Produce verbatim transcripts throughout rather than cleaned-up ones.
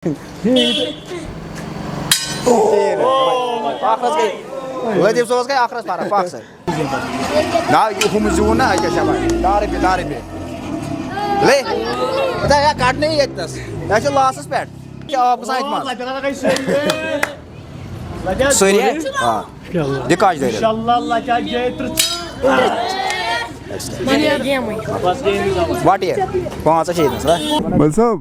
ٲخرس گٔے، لطیف صٲبس گٔے ٲخرس فرق، پکھ سا۔ نا، یہِ ہُم زیوٗن نا، اچھا، شاباش۔ دَہ رۄپیہِ، دَہ رۄپیہِ۔ لے، ژےٚ یا کَڑنٕے ییٚتنَس۔ یہِ چھُ لاسَس پٮ۪ٹھ۔ یہِ چھُ آب گژھان اَتہِ منٛز۔ سٲری؟ آ۔ دِ کاج دٲرِتھ۔ انشاءاللہ لگہِ جاے ترٕٛہ۔ وٹ یہِ؟ پانٛژھ ہَتھ چھِ ییٚتنَس، ہا؟ مول صٲب،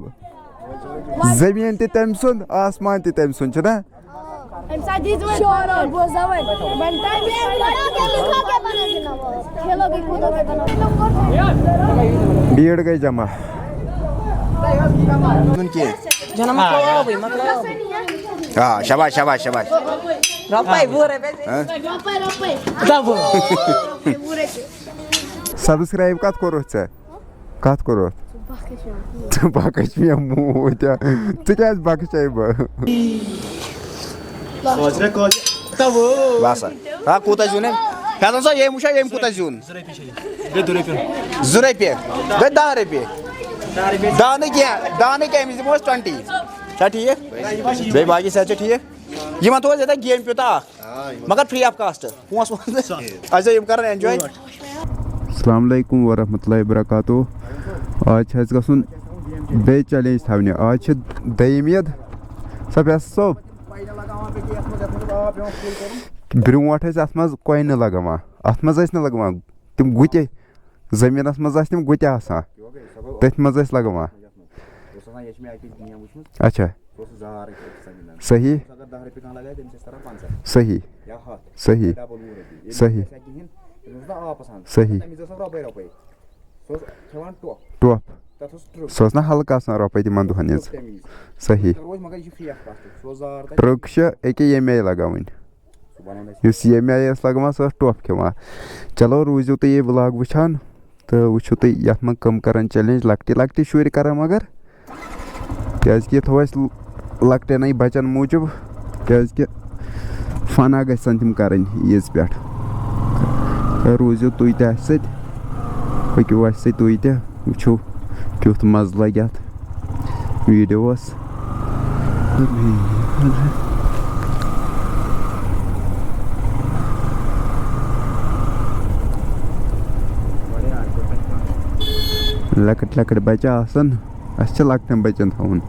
زٔمیٖن تہِ تٔمۍ سُنٛد، آسمان تہِ تٔمۍ سُنٛد، چھُنہ؟ اَمہِ ساتہٕ دیٖزِ وۄنۍ شور وور بوزا وۄنۍ۔ وۄنۍ تۄہہِ کھیلو گے کوٗدو گے بناو۔ بھیڑ گٔے جمع۔ نُن کینٛہہ۔ جنم مۄکلاوٕے، مۄکلاوٕے۔ آ، شاباش، شاباش، شاباش۔ رۄپَے وُہ رۄپیہِ۔ ہاں؟ رۄپَے، رۄپَے۔ دَہ وُہ۔ سبسکرائب کتھ کوٚرُتھ ژےٚ؟ کتھ کوٚرُتھ؟ ژٕ بکھ چھِ مےٚ موٗد، یا؟ ژٕ کیٛازِ بکھ چھے بہٕ؟ باسا۔ آ، کوٗتاہ زیوٗن أمۍ؟ فیضان صٲب، ییٚمۍ وٕچھا، ییٚمۍ کوٗتاہ زیوٗن؟ زٕ رۄپیہِ۔ گٔے دَہ رۄپیہِ۔ دَہ نہٕ کینٛہہ، دَہ نہٕ کینٛہہ، أمِس دِمو أسۍ ٹُوَنٹی۔ چھا ٹھیٖک؟ بیٚیہِ باقٕے صحت چھا ٹھیٖک؟ یِمن تھوٚو اَسہِ ییٚتٮ۪تھ گیم پیوٗنٛتاہ اکھ۔ مگر free of cost۔ پونٛسہٕ وونٛسہٕ نہٕ۔ اَسہِ دوٚپ یِم کَرَن enjoy۔ السلام علیکم ورحمۃ اللہ وبرکاتہ۔ آز چھِ اَسہِ گژھُن بیٚیہِ challenge تھاونہِ۔ آز چھِ دوٚیِم عیٖد۔ سا فیصل صٲب، برٛونٛٹھ ٲسۍ اَتھ منٛز کوینہٕ لگاوان، اَتھ منٛز ٲسۍ نہٕ لگاوان تِم گُتہِ، زٔمیٖنَس منٛز ٲسۍ تِم گُتہِ آسان، تٔتھۍ منٛز ٲسۍ لگاوان۔ اوس آسان، یہِ چھِ مےٚ اَکہِ وِزِ game وٕچھمٕژ۔ اچھا۔ سُہ اوس زار أکِس أکِس زٔمیٖنَس۔ صحیح۔ اگر دَہ رۄپیہِ کانٛہہ لگایہِ، تٔمِس ٲسۍ تَران پنٛژاہ۔ صحیح۔ یا ہَتھ۔ صحیح۔ یا double وُہ رۄپیہِ۔ ییٚلہِ صحیح۔ نہٕ گژھِ ہا کِہیٖنۍ، تٔمِس اوس نہٕ آپَس آسان۔ صحیح۔ تَمہِ وِزِ ٲس آسان رۄپَے رۄپَے۔ سُہ اوس کھٮ۪وان ٹۄپھ۔ ٹۄپھ۔ تَتھ اوس ٹرٛک۔ سُہ اوس نہ ہلکہٕ آسان رۄپَے تِمَن دۄہَن ییٚتہِ۔ ٹرٛک تَمہِ وِزِ۔ صحیح۔ یہِ کَرو أسۍ، مگر یہِ چھُ free of cost۔ سُہ اوس زار تَتہِ۔ ٹرٛک چھِ أکیٛاہ ییٚمہِ آیہِ لگاوٕنۍ۔ یُس ییٚمہِ آیہِ ٲس لگاوان، سۄ ٲس ٹۄپھ کھٮ۪وان۔ چلو، روٗزِو تُہۍ یہِ vlog وٕچھان تہٕ وٕچھِو تُہۍ یَتھ منٛز کٕم کَرَن challenge، لۄکٹی لۄکٹی شُرۍ کَرَن، مگر کیٛازِکہِ یہِ تھوٚو اَسہِ لۄکٹٮ۪نٕے بَچَن موٗجوٗب، کیٛازِکہِ fun گژھن تِم کَرٕنۍ عیٖذ پٮ۪ٹھ۔ تہٕ روٗزِو تُہۍ تہِ اَسہِ سۭتۍ، پٔکِو اَسہِ سۭتۍ تُہۍ تہِ، وٕچھِو کیُتھ مَزٕ لَگہِ اَتھ videoس۔ لۄکٕٹۍ لۄکٕٹۍ بَچہٕ آسَن، اَسہِ چھِ لۄکٹٮ۪ن بَچَن تھاوُن۔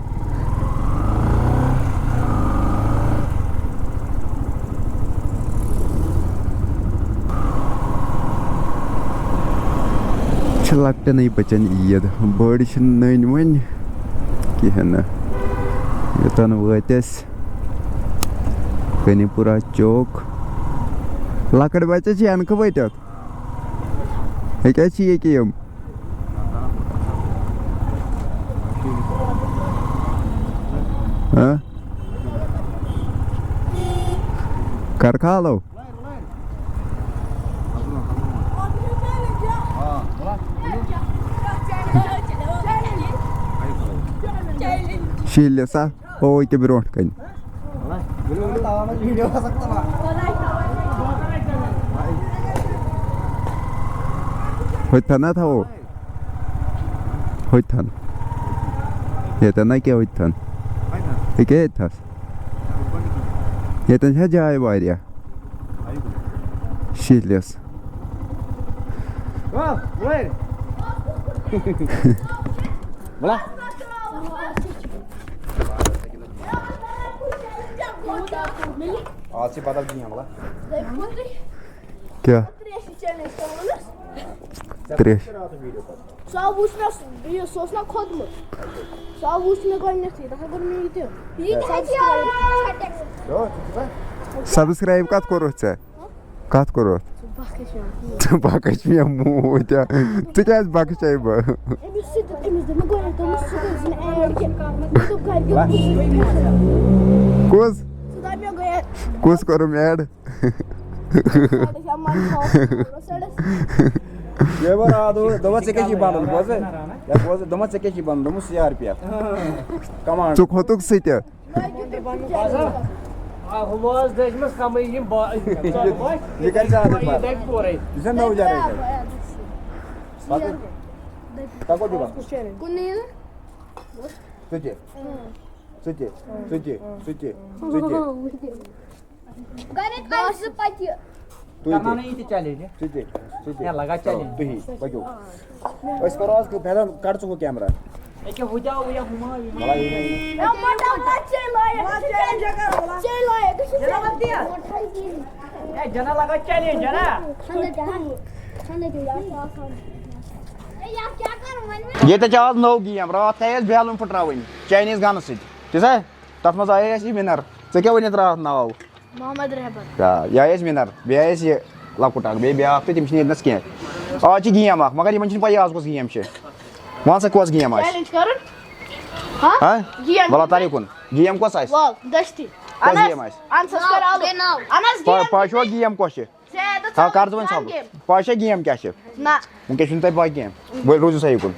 چھِ لۄکٹٮ۪نٕے بَچَن عیٖد، بٔڑۍ چھِنہٕ نٔنۍ وۄنۍ کِہیٖنۍ نہٕ۔ یوٚتَن وٲتۍ أسۍ غنی پورہ چوک۔ لۄکٕٹۍ بَچہٕ چھِ یَنہٕ کھٕ ؤٹِتھ۔ یہِ کیٛازِ چھِ ییٚکیٛاہ یِم؟ ہہ؟ کَر کھالو؟ شیٖلہِ سا، ہو یہِ کہِ برونٛٹھ کَنہِ۔ ہوٚتہِ تھَنا تھاوو؟ ہوٚتہِ تھَن۔ ییٚتٮ۪ن نہ کیٚنٛہہ، ہوٚتہِ تھَن۔ یہِ کیٛاہ ییٚتہِ تھَس؟ ییٚتٮ۪ن چھےٚ جاے واریاہ۔ شیٖلِس۔ آز چھِ بدل کینٛہہ، وَلہ۔ کیٛاہ؟ ترٛیش۔ سُہ آو وٕچھ مےٚ، یہِ، سُہ اوس نہ کھوٚتمُت۔ سُہ آو وٕچھ مےٚ گۄڈٕنٮ۪تھٕے، تَتھ ہا کوٚر مےٚ یہِ تہِ۔ یہِ تہِ چھِ یہِ۔ Subscribe کَتھ کوٚرُتھ ژےٚ؟ کَتھ کوٚرُتھ؟ ژٕ بَکھ چھِ مےٚ موٗد۔ ژٕ بَکھ چھِ مےٚ موٗد، یا؟ ژٕ کیٛازِ بَکھ چھَے بہٕ؟ أمِس سۭتۍ، أمِس دوٚپ مےٚ گۄڈٕنٮ۪تھ، دوٚپمَس، ژٕ کٔرۍ زِ نہٕ add کینٛہہ۔ مےٚ دوٚپ گَرِکیو، کُس؟ ژٕ دَپ مےٚ گٔیے۔ کُس کوٚرُم add؟ یہِ بہٕ راتھ دوٚپ، دوٚپمَس، "ژےٚ کیٛاہ چھُے بَنُن؟" بوزٕ؟ یا بوزٕ، دوٚپمَس، "ژےٚ کیٛاہ چھُے بَنُن؟" دوٚپمَس، "C R P F commander." ژٕ کھوٚتُکھ سُہ تہِ؟ آ، ہُم ٲس دٔچھمٕژ کَمٕے یِم با-، یہِ کَرِ زیادٕ یہِ پَتہٕ۔ دَگہِ پورَے۔ یہِ چھےٚ نٔو جنریشن۔ پَتہٕ تۄہہِ کوٚت چھُ گژھُن؟ کُنی نہٕ۔ ژٕ تہِ؟ ژٕ تہِ، ژٕ تہِ، ژٕ تہِ، ژٕ تہِ۔ گۄڈٕنیتھ آسہِ زٕ پتہِ۔ تُہۍ کرناو تہِ، نہٕ یہِ تہِ چیلنج۔ ژٕ تہِ، ژٕ تہِ۔ ہے، لگا چلو، challenge۔ تُہی پٔکِو۔ أسۍ کرو آز کٲم، فیضان، کڑ ژٕ ہُہ کیمرہ۔ ییٚکیٛاہ ہُہ تہِ آو، یہِ ہُمہٕ آو، یہِ ما مطلب، یہِ نَے۔ مےٚ مۄٹا وۄٹھ چے لایق، چے جگہ وَلا۔ چے لایق، چے لایق۔ ہے، جنہ لگا چیلنج، جنہ۔ خانہ تہِ، خانہ تہِ، یہِ چھُ آسان۔ اے، یَتھ کیٛاہ کَرُن وۄنۍ مےٚ؟ ییٚتہِ چھِ آز نٔو گیم، راتھ تھایہِ اَسہِ بیلوٗن پھٕٹراوٕنۍ چاینیٖز گنہٕ سۭتۍ، ٹھیٖک چھا؟ تَتھ منٛز آیے اَسہِ یہِ وِنر۔ ژےٚ کیٛاہ ؤنِتھ راتھ ناو؟ محمد رہبر۔ آ، یہِ آیہِ اَسہِ وِنر، بیٚیہِ آیہِ اَسہِ یہِ لۄکُٹ اکھ، بیٚیہِ بیٛاکھ تہٕ تِم چھِنہٕ ییٚتہِ نَس کینٛہہ۔ آز چھِ گیم اکھ، مگر یِمن چھِنہٕ پَیی آز کۄس گیم چھِ۔ وَن سا کۄس گیم آسہِ؟ چیلنج کَرُن؟ ہاں؟ ہاں؟ گیم۔ وَلہٕ تَر یُکُن۔ گیم کۄس آسہِ؟ وَل، دٔستی۔ کۄس اَنس، گیم آسہِ؟ اَنسَس کَر آلو۔ بیٚیہِ ناو۔ اَنس پا- گیم۔ پا چھُوا گیم کۄس چھِ؟ ژےٚ دوٚپ ہاو، ژٕ کر ژٕ وۄنۍ کَر ژھۄپہٕ۔ گیم۔ پا چھا گیم کیٛاہ چھِ؟ نہ۔ وٕنکیٚس چھُنہٕ تۄہہِ پَے کینٛہہ۔ وۄنۍ روٗزِو سا یُکُن۔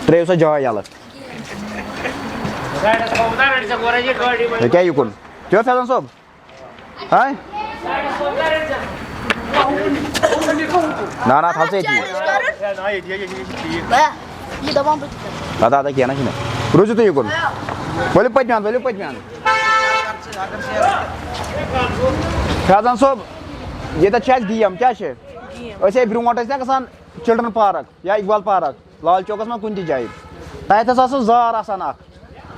ترٛٲیِو سا جاے یَلہٕ۔ ہے کیٛاہ یُکُن؟ کیٛاہ فیضان صٲب؟ ہاے؟ نہ، نہ، تھاو ژٕ ییٚتی۔ یہِ دَپان بہٕ تہِ کَرٕ۔ اَدٕ، اَدٕ، کینٛہہ نہ چھُنہٕ۔ روٗزِو تُہۍ یُکُن۔ ؤلِو پٔتمہِ اَنٛد، ؤلِو پٔتمہِ اَنٛد۔ فیضان صٲب، ییٚتٮ۪تھ چھِ اَسہِ گیم، کیٛاہ چھِ؟ أسۍ ہے برٛونٛٹھ ٲسۍ نہ گژھان چلڈرن پارک یا اقبال پارک، لال چوکس منٛز کُنہِ تہِ جایہِ۔ تتہِ ہسا ٲس زار آسان اکھ۔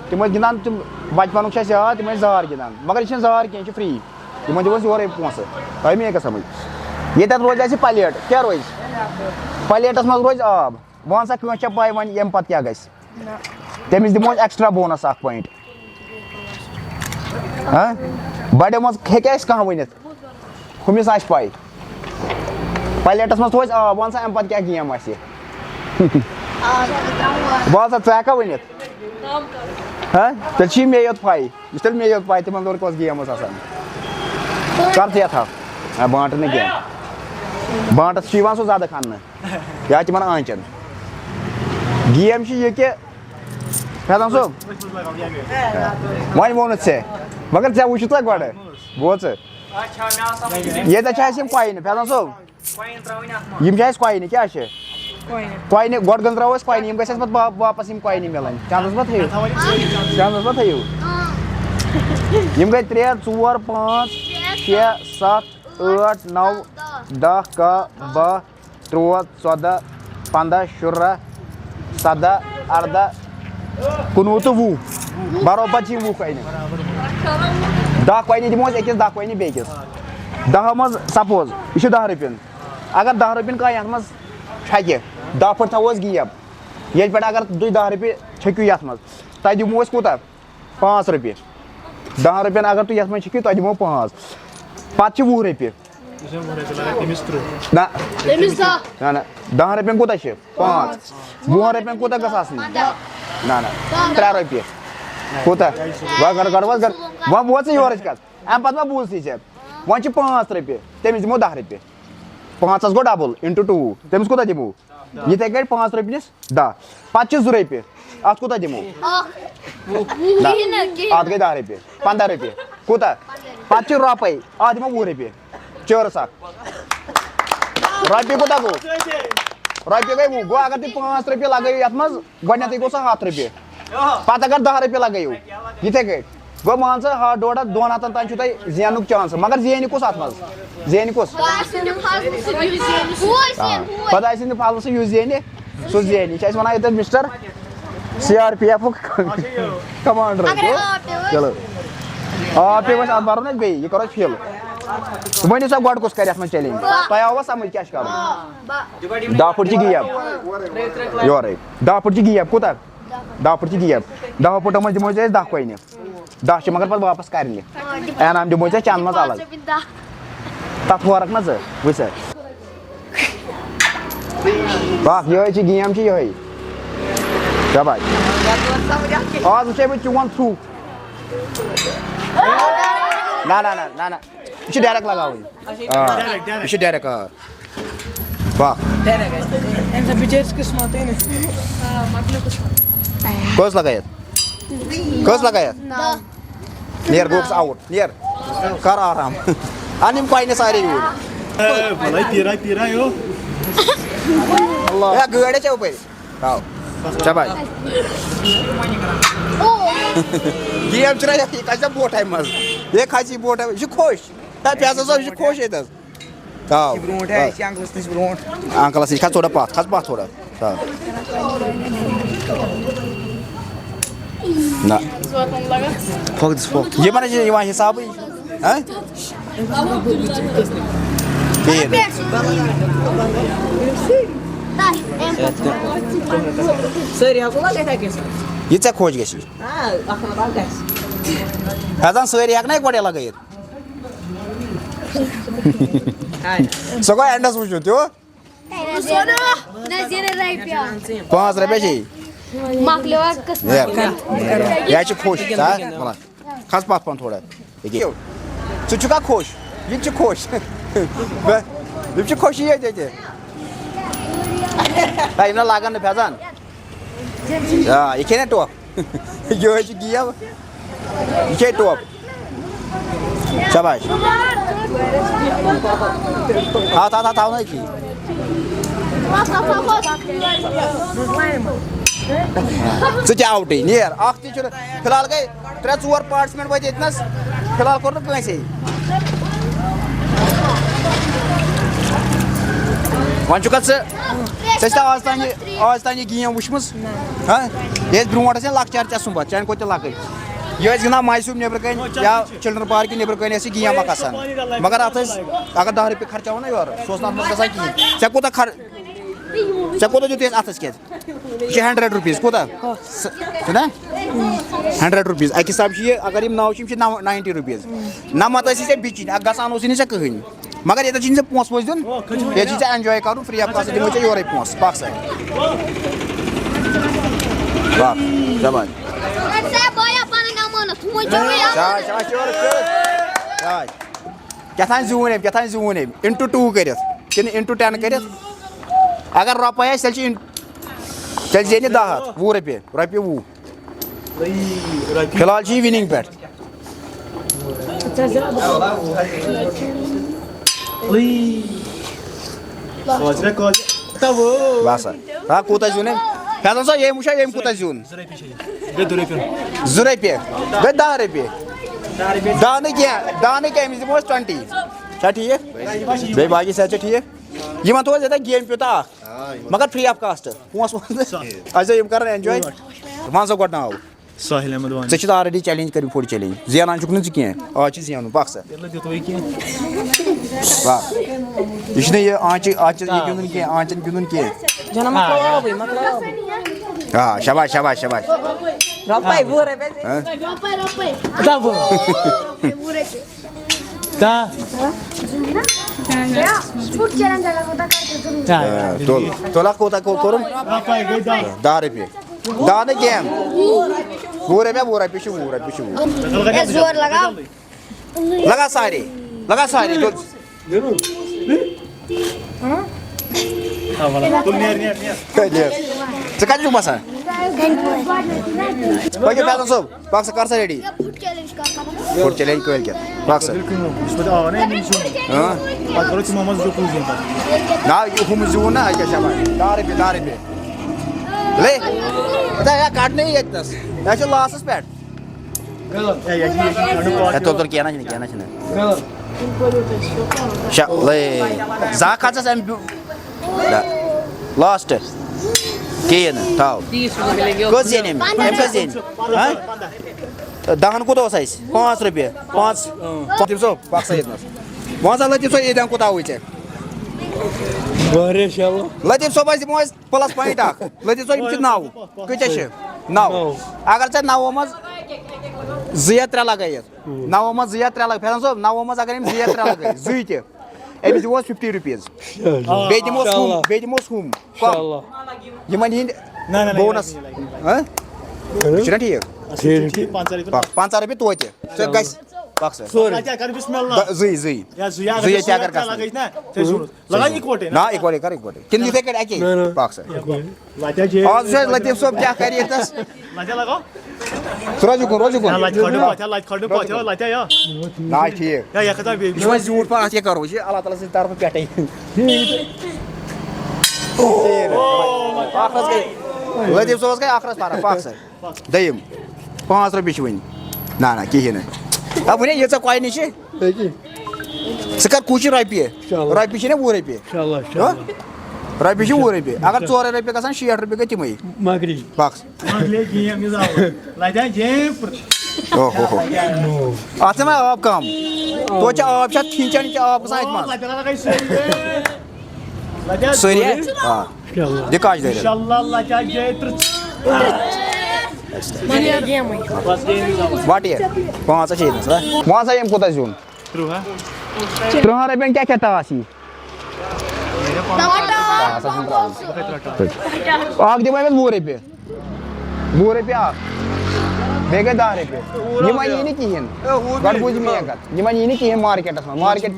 تِم ٲسۍ گِنٛدان، تِم بچپنُک چھُ اَسہِ یاد، تِم ٲسۍ زار گِنٛدان۔ مگر یہِ چھِنہٕ زار کینٛہہ، یہِ چھُ فری۔ یِمن دِمو أسۍ یورے پونٛسہٕ۔ تۄہہِ مہ یہِ گژھِ سمجھ۔ ییٚتٮ۪تھ روزِ اَسہِ پلیٹ۔ کیٛاہ روزِ؟ پلیٹس منٛز روزِ آب۔ وۄنۍ سا کٲنٛسہِ چھےٚ پَے وۄنۍ ییٚمہِ پتہٕ کیٛاہ گژھِ؟ تٔمِس دِمو أسۍ ایکسٹرا بونس اکھ پوینٹ۔ ہاں؟ بڑیو منٛز ہیٚکہِ اَسہِ کانٛہہ ؤنِتھ؟ ہُمِس آسہِ پَے۔ پلیٹس منٛز تھوو اَسہِ آب، وَن سا اَمہِ پتہٕ کیٛاہ گیم آسہِ؟ وَن سا، ژٕ ہٮ۪کھا ؤنِتھ؟ ہاں؟ تیٚلہِ چھِ یہِ مے یوت پَے۔ یُس تیٚلہِ مے یوت پَے، تِمن دورٕ کۄس گیم ٲس آسان؟ کر ژٕ یَتھ ہاو؟ ہا، بانٹہٕ نہٕ گیم۔ بانٹس چھُ یِوان سُہ زیادٕ کھننہٕ۔ یا تِمن آنٛچن۔ گیم چھِ یہِ کہِ، فیضان صٲب، وۄنۍ ووٚنُتھ ژےٚ، مگر ژےٚ وٕچھُتھ ژےٚ گۄڈٕ، بوز ژٕ۔ ییٚتٮ۪تھ چھِ اَسہِ یِم کۄینہٕ، فیضان صٲب، یِم چھِ اَسہِ کۄینہٕ، کیٛاہ چھِ؟ کۄینہٕ، گۄڈٕ گٔنٛزراوو أسۍ کۄینہٕ، یِم گژھِ اَسہِ پَتہٕ وا-، واپَس یِم کۄینہٕ مِلٕنۍ۔ چندس ما تھٲیِو؟ چندس ما تھٲیِو؟ یِم گٔے ترٛےٚ، ژور، پانٛژھ، شےٚ، ستھ، ٲٹھ، نو، دَہ، کاہ، باہ، تُرٛواہ، ژۄداہ، پنٛداہ، شُراہ، سَداہ، اَرداہ، کُنوُہ تہٕ وُہ۔ برابر چھِ یِم وُہ کۄینہٕ۔ دَہ کۄینہٕ دِمو أسۍ أکِس، دَہ کۄینہٕ بیٚکِس۔ دَہو منٛز سپوز، یہِ چھُ دَہ رۄپیَن۔ اگر دَہ رۄپیَن کانٛہہ یَتھ منٛز چھَکہِ، دَہ پھٕٹۍ تھاوو أسۍ گیپ۔ ییٚتہِ پٮ۪ٹھ اگر تُہۍ دَہ رۄپیہِ چھٔکِو یَتھ منٛز، تۄہہِ دِمو أسۍ کوٗتاہ؟ پانٛژھ رۄپیہِ۔ دَہَن رۄپیَن اگر تُہۍ یَتھ منٛز چھٔکِو، تۄہہِ دِمو پانٛژھ۔ پَتہٕ چھِ وُہ رۄپیہِ۔ نہ۔ تٔمِس دَہ۔ نہ، نہ۔ دَہَن رۄپیَن کوٗتاہ چھِ؟ پانٛژھ۔ وُہَن رۄپیَن کوٗتاہ گژھِ آسٕنۍ؟ نہ، نہ۔ ترٛےٚ رۄپیہِ۔ کوٗتاہ؟ وۄنۍ گۄڈٕ، گۄڈٕ، وۄنۍ گۄڈٕ، وۄنۍ بوز ژٕ یورٕچ کَتھ۔ اَمہِ پَتہٕ ما بوٗز ژےٚ؟ وۄنۍ چھِ پانٛژھ رۄپیہِ، تٔمِس دِمو دَہ رۄپیہِ۔ پانٛژَس گوٚو double into two، تٔمِس کوٗتاہ دِمو؟ یِتھَے کٔٹھۍ پانٛژھ رۄپیہِ نِس دَہ، پَتہٕ چھِ زٕ رۄپیہِ، اَتھ کوٗتاہ دِمو؟ نہ، اَتھ گٔے دَہ رۄپیہِ، پنٛداہ رۄپیہِ۔ کوٗتاہ؟ پَتہٕ چھِ رۄپَے، اَتھ دِمو وُہ رۄپیہِ۔ چٲرٕس اَکھ۔ رۄپیہِ کوٗتاہ گوٚو؟ رۄپیہِ گٔے وُہ۔ گوٚو اگر تُہۍ پانٛژھ رۄپیہِ لَگٲیِو یَتھ منٛز، گۄڈٕنٮ۪تھٕے گوٚو سُہ ہَتھ رۄپیہِ۔ پَتہٕ اگر دَہ رۄپیہِ لَگٲیِو، یِتھَے کٔٹھۍ۔ گوٚو مان ژٕ ہَتھ، ڈۄڈ ہَتھ، دۄن ہَتَن تام چھُو تۄہہِ زینُک chance، مگر زینہِ کُس اَتھ منٛز؟ زینہِ کُس؟ خۄداے سٕنٛدِ فضلہٕ سۭتۍ یُس زینہِ سُہ۔ آ، خۄداے سٕنٛدِ فضلہٕ سۭتۍ یُس زینہِ، سُہ زینہِ۔ یہِ چھِ اَسہِ وَنان ییٚتٮ۪تھ مِسٹر سی آر پی ایفُک کمانڈر۔ اگرے آب پیوٚو اَسہِ۔ چلو۔ آب پیوٚو اَسہِ، اَتھ بَرو نہٕ أسۍ بیٚیہِ، یہِ کَرو أسۍ فِل۔ ؤنِو سا گۄڈٕ کُس کَرِ اَتھ منٛز چیلنج؟ تۄہہِ آوا سَمٕجھ کیٛاہ چھُ کَرُن؟ دَہ پھٕٹۍ چھِ گیم۔ یورَے۔ دَہ پھٕٹۍ چھِ گیم۔ کوٗتاہ؟ دَہ پھٕٹۍ چھِ گیم۔ دَہو پھٕٹو منٛز دِمو أسۍ دَہ کۄینہِ۔ دَہ چھِ مگر پَتہٕ واپَس کَرنہِ۔ انعام دِمو أسۍ چَنٛدٕ منٛز الگ۔ تَتھ ہورَکھ نہ ژٕ، وٕچھ سا۔ پَکھ، یِہوٚے چھِ گیم چھِ یِہوٚے۔ شاباش۔ آز وٕچھے بہٕ چون تھرٛوٗ۔ نہ، نہ، نہ، نہ، نہ۔ یہِ چھِ direct لگاوٕنۍ۔ آ، یہِ چھِ direct، آ۔ پَکھ۔ أمۍ سا بِچٲرِس قٕسمَتٕے نہٕ۔ کٔژ لگٲیِتھ؟ کٔژ لگٲیِتھ؟ نیر، گوٚکھ ژٕ out۔ نیر۔ کر آرام۔ اَن یِم کۄینہٕ سارے یوٗرۍ۔ بلے پیرا پیرا یو۔ ہے، گٲڑۍ چھےٚ اَپٲرۍ۔ تھاو۔ شاباش۔ گیم چھُنہ یہِ کھسہِ بوٹھے منٛز۔ یہِ کھسہِ بوٹھے، یہِ چھُ خۄش۔ ہے، فیصل صٲب، یہِ چھُ خۄش ییٚتہِ حظ۔ تاو۔ برونٛٹھ ہے، أسۍ چھِ انکلس نِش برونٛٹھ۔ انکلس نِش کھس تھوڑا پتھ، کھس پتھ تھوڑا۔ تاو۔ نہ۔ پھۄکھ دِس پھۄکھ۔ یِمن حظ چھِ یِوان حسابٕے۔ ہہ؟ بیٚیہِ۔ سٲری ہٮ۪کو لگٲیِتھ اَکے ساتہٕ۔ یہِ ژےٚ خۄش گژھی۔ آ، اَکھ نمبر گژھِ۔ ہٮ۪ژان سٲری ہٮ۪کہٕ نا یِکوَٹَے لگٲیِتھ؟ آے۔ سۄ گوٚو اٮ۪نڈَس وٕچھُن، تیوٗت؟ نہ، زینہٕ رۄپیہِ۔ پانٛژھ رۄپیہِ چھے۔ مۄکلیو اَتھ قٕسمت۔ ہے، یہِ حظ چھِ خۄش، ژٕ ہا؟ وَلہٕ۔ کھس پتھ پہن تھوڑا۔ ییٚکیٛاہ۔ ژٕ چھُکھا خۄش؟ یہِ تہِ چھُ خۄش۔ بہٕ، یِم چھِ خۄشی ییٚتہِ ییٚتہِ۔ ہے، یِم نہ لاگن نہٕ فیضان۔ آ، یہِ کھیٚیہِ نا ٹوپھ؟ یِہوٚے چھِ گیم۔ یہِ کھیٚیہِ ٹوپھ۔ شاباش۔ ہتھ، ہتھ، ہتھ تھاو نہ أتی۔ ژٕ تہِ آوٹٕے، نیر۔ اکھ تہِ چھُنہٕ۔ فی الحال گٔے ترٛےٚ ژور پارٹسپینٹ وٲتۍ ییٚتنَس۔ فی الحال کوٚر نہٕ کٲنٛسے۔ وۄنۍ چھُکھا ژٕ، ژےٚ چھےٚ آز تام یہِ، آز تام یہِ گیم وٕچھمٕژ؟ ہہ؟ یہِ ٲسۍ برونٛٹھ ٲسۍ لۄکچار ژےٚ سُمبتھ، چانہِ کھۄتہٕ تہِ لۄکٕٹۍ۔ یہِ ٲسۍ گِنٛدان مایسوٗم نیٚبرٕ کَنہِ یا چِلڈرن پارکہِ نیٚبرٕ کَنہِ ٲسۍ یہِ گیم اَکھ آسان۔ مگر اَتھ ٲسۍ، اگر دَہ رۄپیہِ خرچاوو نہ یورٕ، سُہ اوس نہٕ اَتھ منٛز گژھان کِہیٖنۍ۔ ژےٚ کوٗتاہ خر-، ژےٚ کوٗتاہ دیُت اَسہِ اَتھَس کھٮ۪تھ؟ یہِ چھِ ہنڈرڈ روپیٖز۔ کوٗتاہ؟ س-، چھُنہ؟ Hundred rupees. اَکہِ حساب چھِ یہِ، اگر یِم نَو چھِ، یِم چھِ نَو، ناینٹی روپیٖز۔ نَمَتھ ٲسی ژےٚ بِچِنۍ، اَکھ گژھان اوسُے نہٕ ژےٚ کٕہٕنۍ۔ مگر ییٚتٮ۪تھ چھِنہٕ ژےٚ پونٛسہٕ وونٛسہٕ دیُن، ییٚتہِ چھِ ژےٚ اٮ۪نجاے کَرُن، فِرٛی آف کاسٹ دِمو ژےٚ یورَے پونٛسہٕ، پَکھ سا۔ پَکھ، شاباش۔ شاباش، شاباش، یورٕ، یورٕ۔ شاباش۔ کیٛاہ تام زیوٗن أمۍ، کیٛاہ تام زیوٗن أمۍ، اِنٹُو ٹوٗ کٔرِتھ کِنہٕ اِنٹُو ٹٮ۪ن کٔرِتھ؟ اگر رۄپَے آسہِ، تیٚلہِ چھِ اِن-، تیٚلہِ زینہِ دَہ ہَتھ، وُہ رۄپیہِ، رۄپیہِ وُہ۔ فی الحال چھِ یہِ وِنِنٛگ پٮ۪ٹھ۔ باسا۔ آ، کوٗتاہ زیوٗن أمۍ؟ فیضان صٲب، ییٚمۍ وٕچھو، ییٚمۍ کوٗتاہ زیوٗن؟ زٕ رۄپیہِ۔ گٔے دَہ رۄپیہِ۔ گٔے دَہ رۄپیہِ۔ دَہ نہٕ کینٛہہ، دَہ نہٕ کینٛہہ، أمِس دِمو أسۍ ٹُوَنٹی۔ چھا ٹھیٖک؟ بیٚیہِ باقٕے صحت چھا ٹھیٖک؟ یِمَن تھوٚو اَسہِ یِتھَے گیم پیوٗنٛتاہ اَکھ۔ مگر فِرٛی آف کاسٹ۔ پونٛسہٕ وونٛسہٕ۔ اَسہِ دوٚپ یِم کَرَن اٮ۪نجاے۔ وَن سا گۄڈٕ ناو۔ ساحل احمد وانی۔ ژےٚ چھُتھ already challenge کٔرمٕتۍ، food challenge۔ زینان چھُکھ نہٕ ژٕ کینٛہہ۔ آز چھُ زینُن، پَکھ سا۔ ییٚلہِ نہٕ دیُتوٕے کینٛہہ۔ پَکھ۔ یہِ چھُنہٕ یہِ آنٛچہِ، آنٛچہِ یہِ گِنٛدُن کینٛہہ، آنٛچَن گِنٛدُن کینٛہہ۔ جنم مۄکلاوٕے، مۄکلاوٕے۔ آ، شاباش، شاباش، شاباش۔ رۄپَے وُہ رۄپیہِ۔ ہہ؟ دَہ وُہ۔ دَہ۔ آ، تُل، تُل اَکھ کوٗتاہ کو-، کوٚرُن؟ رۄپَے گٔے دَہ۔ دَہ رۄپیہِ۔ دَہ نہٕ کینٛہہ۔ وُہ رۄپیہِ، وُہ رۄپیہِ چھِ، وُہ رۄپیہِ چھِ وُہ۔ ہے، زور لگاو۔ لگا سارے، لگا سارے، تُل۔ تُل، نیر، نیر، نیر۔ ہے، نیر۔ ژٕ کَتہِ چھُکھ بسان؟ پٔکِو، فیضان صٲب، پَکھ سا، کر سا ready۔ Food challenge کٲلۍ کٮ۪تھ۔ پَکھ سا۔ یُس پَتہٕ آو نا أمِس زیُن۔ ہاں۔ پَتہٕ کَرو تِمو منٛز زٕ کُل زیُن پَتہٕ۔ نا، یہِ ہُم زیوٗن نا، اَکہِ شاباش۔ دَہ رۄپیہِ، دَہ رۄپیہِ۔ لے، ہتا یا کَڑنٕے ییٚتہِ نَس۔ یہِ چھُ لاسَس پٮ۪ٹھ۔ ہے، تُل، تُل، کینٛہہ نہ چھُنہٕ، کینٛہہ نہ چھُنہٕ۔ شےٚ، لے، زٕ ہَتھ کھژَس اَمہِ بیو-، نہ۔ لاسٹ۔ کِہیٖنۍ نہٕ، تھاو۔ کٔژ زینہِ أمۍ؟ أمۍ کٔژ زینہِ؟ ہہ؟ دَہَن کوٗتاہ اوس اَسہِ؟ پانٛژھ رۄپیہِ۔ پانٛژھ۔ لطیف صٲب، پَکھ سا ییٚتہِ نَس۔ وَن سا لطیف صٲب، ییٚتٮ۪ن کوٗتاہ آوُے ژےٚ؟ واریاہ شاللہ۔ لطیف صٲبَس دِمو أسۍ plus point اَکھ۔ لطیف صٲب، یِم چھِ نَو۔ کۭتیٛاہ چھِ؟ نَو۔ نَو۔ اگر ژےٚ نَوَو منٛز زٕ یا ترٛےٚ لَگٲیِتھ۔ نَوَو منٛز زٕ یا ترٛےٚ لَگ-، فیضان صٲب، نَوَو منٛز اگر أمۍ زٕ یا ترٛےٚ لَگٲے، زٕے تہِ۔ أمِس دِمو أسۍ fifty rupees۔ بیٚیہِ دِموس ہُم، بیٚیہِ دِموس ہُم۔ کم۔ یِمن ہِنٛدۍ نہ، نہ، نہ، bonus۔ یہِ لگہِ نہٕ۔ ہہ؟ یہِ چھُنہ ٹھیٖک؟ ٹھیٖک، ٹھیٖک۔ پنٛژاہ رۄپیہِ پَکھ، پنٛژاہ رۄپیہِ توتہِ۔ ژےٚ گژھِ۔ پَکھ سا۔ سورُے۔ ژٕ کر بسم اللہ۔ دَ-، زٕے، زٕے۔ یا زٕ، یا زٕے اگر یا ژےٚ اگر ژےٚ گژھِ۔ لگے نا، ژےٚ چھُ لگان اِکوٹے نا؟ نہ، اِکوٹے کر، اِکوٹے۔ کِنہٕ یِتھَے کٲٹھۍ اَکے؟ نہ، نہ۔ پَکھ سا۔ لَتہِ ہا جے۔ آز وٕچھ اَسہِ لطیف صٲب کیٛاہ کَرِ ییٚتہِ نَس۔ لَتہِ ہا لگاو۔ ژٕ روز یُکُن، روز یُکُن۔ نہ، لَتہِ کھٲلِو پَتھ، لَتہِ کھٲلِو پَتھ، لَتہِ ہا یا۔ نہ، ٹھیٖک۔ یا، یا کھسا بیٚیہِ۔ یہِ چھُ وۄنۍ زیوٗٹھ پَہَن، اَتھ کیٛاہ کَرو؟ یہِ چھِ اللہ تعالیٰ سٕنٛدِ طرفہٕ پٮ۪ٹھَے۔ اَکھ حظ گٔے۔ لطیف صٲبَس گٔے اَکھ رَژھ فرق، پَکھ سا۔ دوٚیِم۔ پانٛژھ رۄپیہِ چھِ وٕنہِ۔ نہ، نہ، کِہیٖنۍ نہٕ۔ آ، وٕنے ییٖژاہ کۄینہٕ چھِ۔ أکی۔ ژٕ کر کوٗشِش رۄپیہِ۔ اِنشاءاللہ۔ رۄپیہِ چھِ نا وُہ رۄپیہِ۔ اِنشاءاللہ، ہو؟ اِنشاءاللہ۔ رۄپیہِ چھِ وُہ رۄپیہِ۔ اگر ژورَے رۄپیہِ گژھن، شیٹھ رۄپیہِ گٔے تِمَے۔ مۄکلی۔ بَکس۔ مۄکلے گیم یہِ زاوُن۔ لَتہِ ہا جیم۔ او ہو ہو۔ اَتھ چھِ وۄنۍ آب کَم۔ توتہِ چھِ آب، چھِ اَتھ کھِنۍ چٮ۪نٕچ آب گژھان اَتہِ منٛز۔ لَتہِ ہا لَگے سٲری۔ لَتہِ ہا سٲری؟ آ۔ اِنشاءاللہ۔ دِ کَچھ دٲرِتھ۔ اِنشاءاللہ، لَتہِ ہا جے ترٕٛہ۔ بَس گیم یہِ زاوُن۔ وَٹ یہِ؟ پانٛژھ ہَتھ چھِ ییٚتہِ نَس، ہا؟ وَن سا، ییٚمۍ کوٗتاہ زیوٗن؟ ترٕٛہ۔ ترٕٛہَن رۄپیَن کیٛاہ کیٛاہ ٹاس یی؟ ٹماٹر۔ اَکھ دِمو أمِس وُہ رۄپیہِ۔ وُہ رۄپیہِ اَکھ۔ بیٚیہِ گٔے دَہ رۄپیہِ۔ یِمَن یی نہٕ کِہیٖنۍ۔ گۄڈٕ بوٗزِو میٛٲنۍ کَتھ۔ یِمَن یی نہٕ کِہیٖنۍ مارکیٹَس منٛز۔ مارکیٹ۔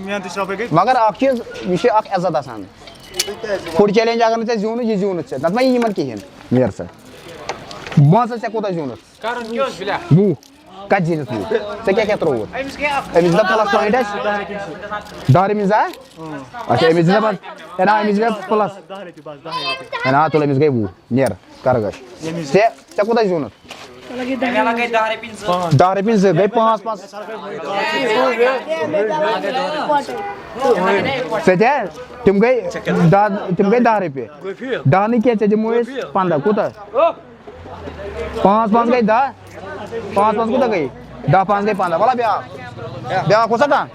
مگر اَکھ چیٖز، یہِ چھِ اَکھ عزت آسان۔ فُڈ چیلنج اگر نہٕ ژےٚ زیوٗنُتھ، یہِ زیوٗنُتھ ژےٚ۔ نَتہٕ ما یی یِمَن کِہیٖنۍ۔ نیر سا۔ وَن سا، ژےٚ کوٗتاہ زیوٗنُتھ؟ وُہ۔ کَتہِ زیٖنِتھ وُہ؟ ژےٚ کیٛاہ کیٛاہ ترٛووُتھ؟ أمِس دَپ پٕلَس پویِنٛٹ آسہِ۔ دَہ رۄپیہِ زٕ ہا؟ اچھا، أمِس دِ دَپان، ہے نا، أمِس دِ دَپ پٕلَس۔ ہے نا، تُل، أمِس گٔے وُہ۔ نیر، کَر گٔش۔ ژےٚ، ژےٚ کوٗتاہ زیوٗنُتھ؟ دَہ رۄپیہِ زٕ گٔے پانٛژھ، پانٛژھ۔ ژےٚ تہِ ہا؟ تِم گٔے دَہ، تِم گٔے دَہ رۄپیہِ۔ دَہ نہٕ کینٛہہ، ژےٚ دِمو أسۍ پنٛداہ۔ کوٗتاہ؟ پانٛژھ پانٛژھ گٔے دَہ۔ پانٛژھ پانٛژھ کوٗتاہ گٔے؟ دَہ پانٛژھ گٔے پنٛداہ۔ وَلہٕ بیٛاکھ۔ بیٛاکھ اوسا کانٛہہ؟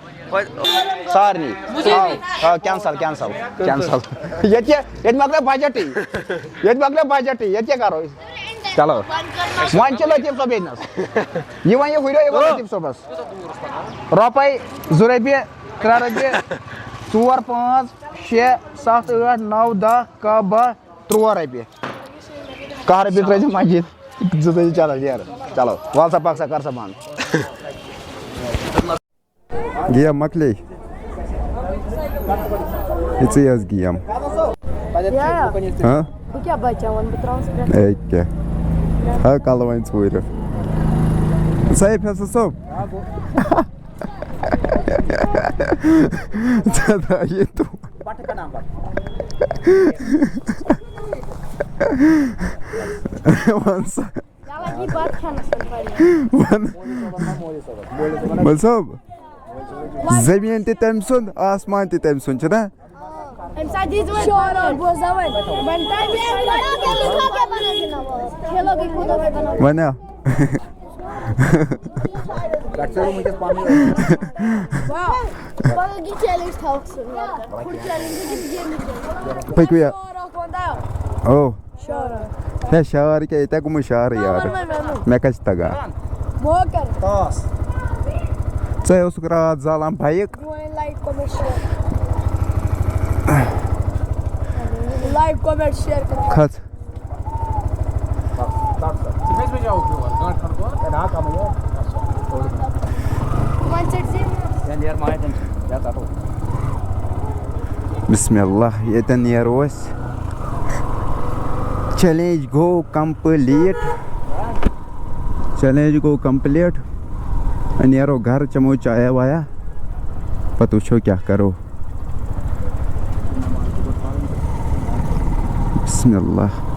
سارنٕے۔ آ، آ، کینسل، کینسل، کینسل۔ ییٚتہِ کیٛاہ، ییٚتہِ مۄکلیو بجٹٕے۔ ییٚتہِ مۄکلیو بجٹٕے۔ ییٚتہِ کیٛاہ کرو أسۍ؟ چلو۔ وۄنۍ چھِ لطیف صٲب ییٚتہِ نَس۔ یہِ وۄنۍ یہِ ہُریو، یہِ گوٚو لطیف صٲبَس۔ رۄپَے، زٕ رۄپیہِ، ترٛےٚ رۄپیہِ، ژور، پانٛژھ، شےٚ، سَتھ، ٲٹھ، نَو، دَہ، کاہ، باہ، ترٛوواہ رۄپیہِ۔ کاہ رۄپیہِ ترٛٲیزِ مسجد۔ زٕ ترٛٲیزِ چلو یارٕ۔ چلو، وَل سا، پَک سا، کَر سا بنٛد۔ گیم مۄکلے۔ یِژٕے ٲس گیم۔ یا۔ ہاں؟ بہٕ کیٛاہ بچاوَن؟ بہٕ ترٛاوَس پرٛٮ۪تھ۔ اے کیٛاہ؟ ہا، کَلہٕ وۄنۍ ژوٗرِ۔ سیف حسن صٲب۔ ژےٚ درٛایے تور۔ وَن سا۔ یَوٕ یی بَتہٕ کھٮ۪نَس منٛز واریاہ۔ وَن۔ مول صٲب، زٔمیٖن تہِ تٔمۍ سُنٛد، آسمان تہِ تٔمۍ سُنٛد، چھُنہ؟ أمۍ ساتہٕ دِژ وۄنۍ شورٕ، بوزا وۄنۍ۔ وۄنۍ تۄہہِ کھیلو گے کوٗتاہ وۄنۍ بَناو۔ وَنیا۔ واہ۔ پَگہہ یہِ چیلنج تھاوَکھ ژٕ۔ پٔکِو یا۔ شور اَکھ وَنہٕ تہٕ۔ او۔ شور۔ ہے، شعر کیٛاہ، ییٚتہِ ہا گوٚمُت شعرٕے یارٕ۔ وَن، وَن، وَن۔ مےٚ کَتہِ چھِ تَگان؟ موکَل۔ ٹاس۔ ژٕ ہے اوسُکھ راتھ زالان بایِک۔ میون like, comment, share. Like, comment, share کٔرِو۔ کھژ۔ ژٕ کٔژِ بجہِ آوُکھ یور؟ گنٹہٕ کھنٛڈ گوٚو؟ ہے، نہ، کمٕے گوٚو۔ وۄنۍ ژٔٹۍ زِ۔ یا نیر ماے تٔمۍ سُنٛد، یا ژَٹو۔ بسم اللہ، ییٚتٮ۪ن نیرو أسۍ۔ چیلنج گوٚو کمپلیٖٹ۔ چیلنج گوٚو کمپلیٖٹ۔ وۄنۍ نیرو گرٕ، چٮ۪مو چایا وایا، پتہٕ وٕچھو کیٛاہ کرو۔ بسم اللہ۔